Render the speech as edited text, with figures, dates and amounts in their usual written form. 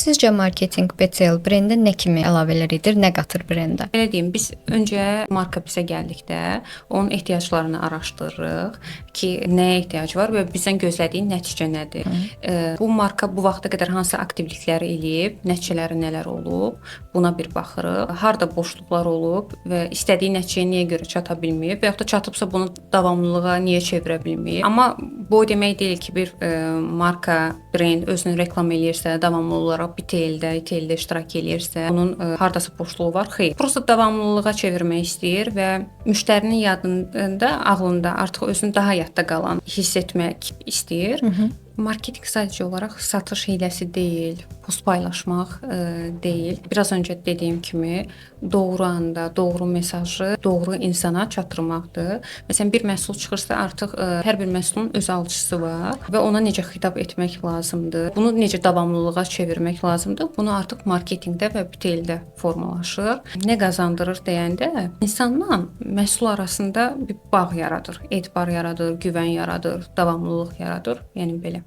Sizcə marketinq BTL brendə nə kimi əlavələr edir, nə qatır brendə? Belə deyim, biz öncə marka bizə gəldikdə onun ehtiyaclarını araşdırırıq ki, nəyə ehtiyacı var və bizdən gözlədiyi nəticə nədir? Bu marka bu vaxta qədər hansı aktivlikləri eləyib, nəticələri nələr olub, buna bir baxırıq. Harda boşluqlar olub və istədiyi nəticəyə niyə görə çata bilməyib və yaxud da çatıbsa bunu davamlılığa niyə çevirə bilməyib? Amma bu o demək deyil ki, bir marka, brend özünü reklam eləyirsə, davamlı olaraq BTL-də, İTL-də iştirak eləyirsə, onun hardasa boşluğu var? Xeyr. Prosta davamlılığa çevirmək istəyir və müştərinin yadında, ağlında artıq özünü daha yadda qalan hiss etmək istəyir. Marketinq sadəcə olaraq satış hiyləsi deyil, post paylaşmaq deyil. Biraz öncə dediyim kimi, doğru anda, doğru mesajı doğru insana çatdırmaqdır. Məsələn, bir məhsul çıxırsa, artıq hər bir məhsulun öz alıcısı var və ona necə xitab etmək lazımdır. Bunu necə davamlılığa çevirmək lazımdır. Bunu artıq marketinqdə və BTL-də formalaşır. Nə qazandırır deyəndə, insanla məhsul arasında bir bağ yaradır, etibar yaradır, güvən yaradır, davamlılıq yaradır. Yəni belə.